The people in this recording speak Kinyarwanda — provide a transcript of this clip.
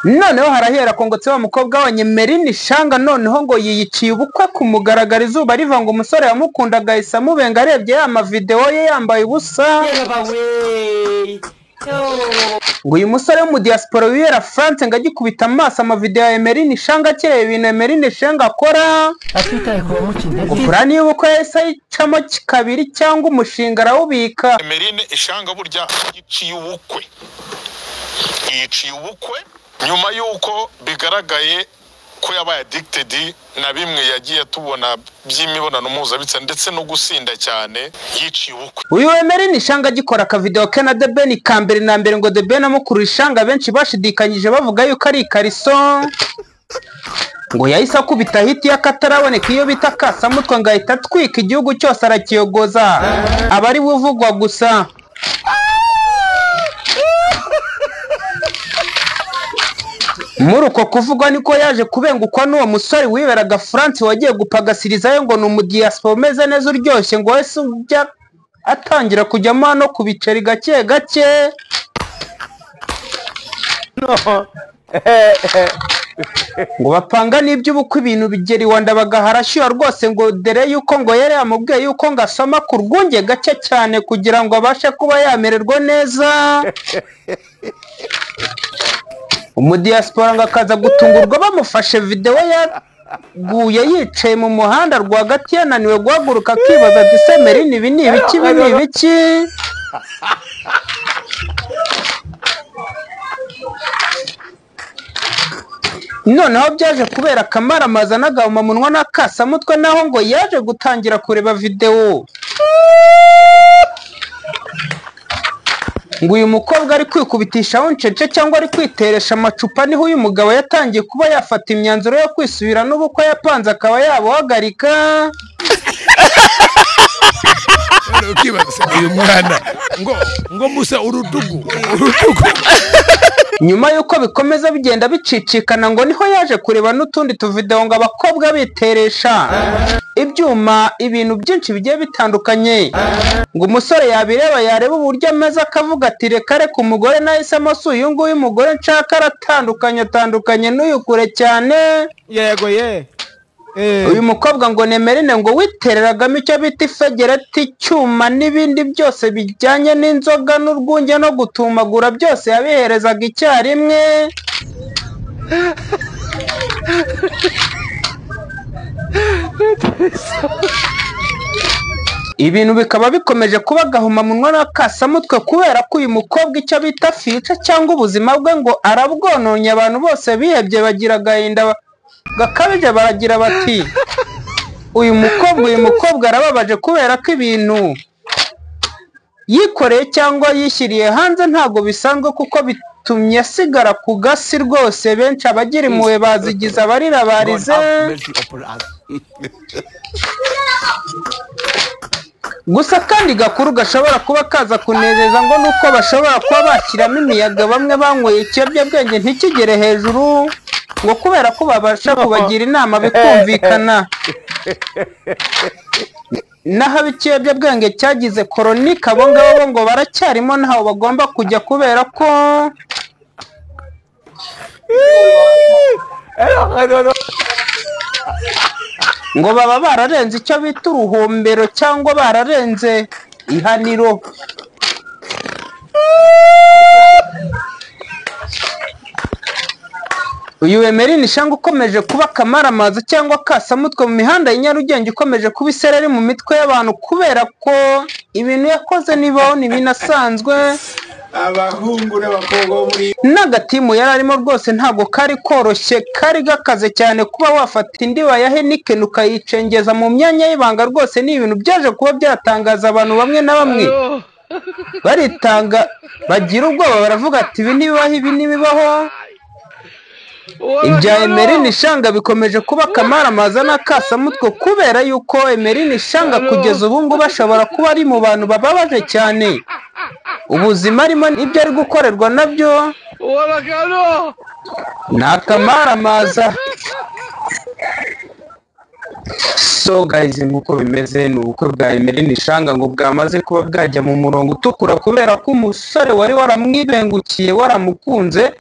Noneho harahera kongotse wa mukobwa wa Emeline Shanga, noneho ngo yiyiciye ubukwe ku mugaragaro izuba riva, ngo umusore yamukundaga ahise amubenga arebye ya mavideo ye yambaye ubusa. Ngo uyu musore wo mu diaspora wibera France ngo agikubita amaso amavideo ya Emeline Shanga, akireba ibintu Emeline Shanga akora, atitaye ku bamuca ngo intege. purani y'ubukwe yahise ayicamo kabiri cyangwa umushinga arawubika. Emeline Ishanga burya yiciye ubukwe, yiciye ubukwe nyuma y'uko bigaragaye ko yabaye addicted na bimwe yagiye tubona by'imibonano mpuzabitsina ndetse no gusinda cyane, yiciye ubukwe. Uyu Emeline Shanga agikora akavideo ke na The Ben ka mbere na mbere, ngo The Ben amukurura ishanga, benshi bashidikanyije bavuga yuko ari ikariso. Ngo yahise akubita hiti y'akataraboneka iyo bita kasamutwe, ngo ahita atwika igihugu cyose arakiyogoza, aba ari we uvugwa gusa. Muri uko kuvugwa niko yaje kubengukwa n'uwo musore wiberaga France wagiye gupagasirizayo, ngo ni umudiaspora umeze neza uryoshye, ngo wese ujya atangira kujyamo hano ku biceri gake gake. Ngo bapanga n'iby'ubukwe, ibintu bigera iwanda bagaharashyuha rwose, ngo dore yuko ngo yari yamubwiye yuko ngo asoma ku rwunge gake cyane kugira ngo abashe kuba yamererwa neza. Umudiaspora ngo akaza gutungurwa bamufashe videwo yaguye yicaye mu muhanda rwagati yananiwe guhaguruka, akibaza ati se Emeline ibi ni ibiki, ibi ni ibiki? Noneho byaje kubera akamaramaza n'agahomamunwa n'akasamutwe, naho ngo yaje gutangira kureba videwo ngo uyu mukobwa ari kwikubitishaho ncece cyangwa ari kwiteresha amacupa, niho uyu mugabo yatangiye kuba yafata imyanzuro yo kwisubira n'ubukwe yapanze akaba yabuhagarika. Ukibaza uyu mwana ngo musa urutugu urutugu. Nyuma y'uko bikomeza bigenda bicicikana, ngo niho yaje kureba n'utundi tuvideo ngo abakobwa biteresha ibyuma, ibintu byinshi bigiye bitandukanye. Ngo umusore yabireba yareba uburyo ameze akavuga ati reka reka umugore nahisemo si uyu nguyu, umugore nshaka aratandukanye atandukanye n'uyu kure cyane. Yego ye. Uyu mukobwa ngo Emeline ngo witereragamo icyo bita ifegereti, icyuma n'ibindi byose bijyanye n'inzoga n'urwunge no gutumagura, byose yabiherezaga icyarimwe. Ibintu bikaba bikomeje kuba agahomamunwa n'akasamutwe kubera ko uyu mukobwa icyo bita fica cyangwa ubuzima bwe ngo arabwononye. Abantu bose bihebye bagira agahinda gakabije, baragira bati uyu mukobwa arababaje kubera ko ibintu yikoreye cyangwa yishyiriye hanze ntabwo bisanzwe, kuko bitumye asigara ku gasi rwose. Benshi abagira impuhwe bazigize abarira barize. Gusa kandi gakuru gashobora kuba kaza kunezeza ngo nuko bashobora kuba bashyiramo imiyaga bamwe banyweye ikiyobyabwenge ntikigere hejuru, ngo kubera ko babasha kubagira inama bikumvikana. Naho ikiyobyabwenge cyagize koronike, abo ngabo ngo baracyarimo ntaho bagomba kujya kubera ko ngo baba bararenze icyo bita uruhombero cyangwa bararenze ihaniro. Uyu Emeline Shanga ukomeje kuba akamaramaza cyangwa akasamutwe mu mihanda ya Nyarugenge, ukomeje kuba isereri mu mitwe y'abantu kubera ko ibintu yakoze nibaho ntibinasanzwe. Abahungu n'abakobwa bo muri N'agatimu yari arimo rwose ntabwo kari koroshye, kari gakaze cyane. Kuba wafata indiba ya Heineken ukayicengeza mu myanya y'ibanga rwose ni ibintu byaje kuba byatangaza abantu bamwe na bamwe, baritanga bagira ubwoba, baravuga ati ibi ntibibaho, ibi ntibibaho. Ibya Emeline Shanga bikomeje kuba akamaramaza n'akasamutwe kubera yuko Emeline Shanga kugeza ubu ngubu ashobora kuba ari mu bantu bababaje cyane. Ubuzima arimo n'ibyo ari gukorerwa nabyo ni akamaramaza. So guys, nk'uko bimeze, ni ubukwe bwa Emeline Ishanga ngo bwamaze kuba bwajya mu murongo utukura, kubera ko umusore wari waramwibengukiye, waramukunze.